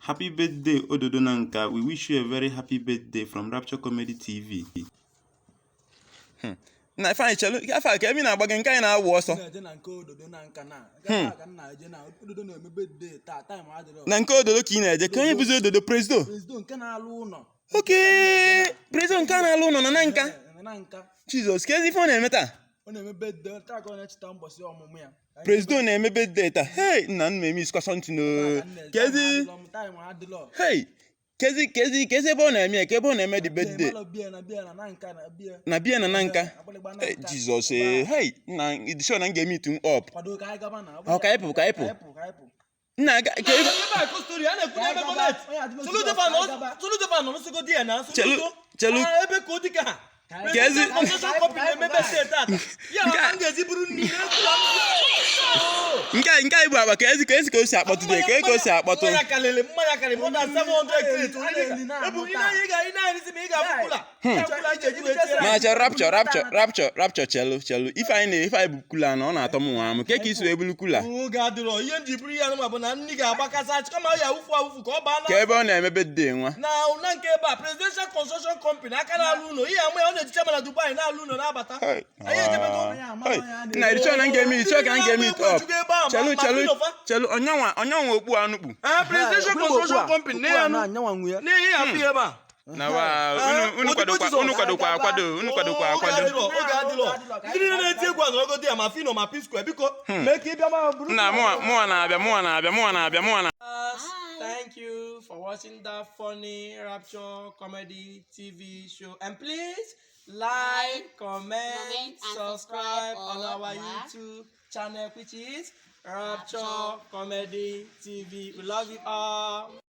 Happy birthday, Ododo Nanka. We wish you a very happy birthday from Rapture Comedy TV. Na fine chelu afa ka emi na-agba gị nke anyị na-awụ ọsọ na nke Ododo ka ị na-eje ka onye bụzi Ododo president okay president nke na-alụ ụlọ na nka Jesus ka ezi ife ọ na-eme taa president na-eme birthday taa hey nna nna eme iskwa something no ka ezi hey kezi ebe ọ na-eme ka ebe ọ na-eme the birthday na bia na nka Jesus hey na the show na ga meet up ka ipu na ga chelu ebe ka odi ka kezi nke ibu agba ka ezi ka o si akpọtụ dị ka o si akpọtụ macha rapture chelu ife anyị bụ kula na ọ na-atọ m nwa m ka isi wee bulu kula ka ebe ọ na-eme birthday nwa presidential construction company aka na-alụ ụlọ ihe ama ọ na-ejicha mana Dubai na-alụ ụlọ na-abata na edichọ na ngemi up chelu onyanwa okpu anukpu presidential construction company n'ihe ya fi ebe a na wa unu kwadokwa akwado oge adịlọ ndị niile na-eti egwu anọgodi ya ma Fino ma P-Square biko mee ka ị bịa ma bụrụ na mụwa na-abịa Thank you for watching that funny Rapture Comedy TV show. And please like, comment, subscribe on our YouTube channel, which is Rapture Comedy TV. We love you all.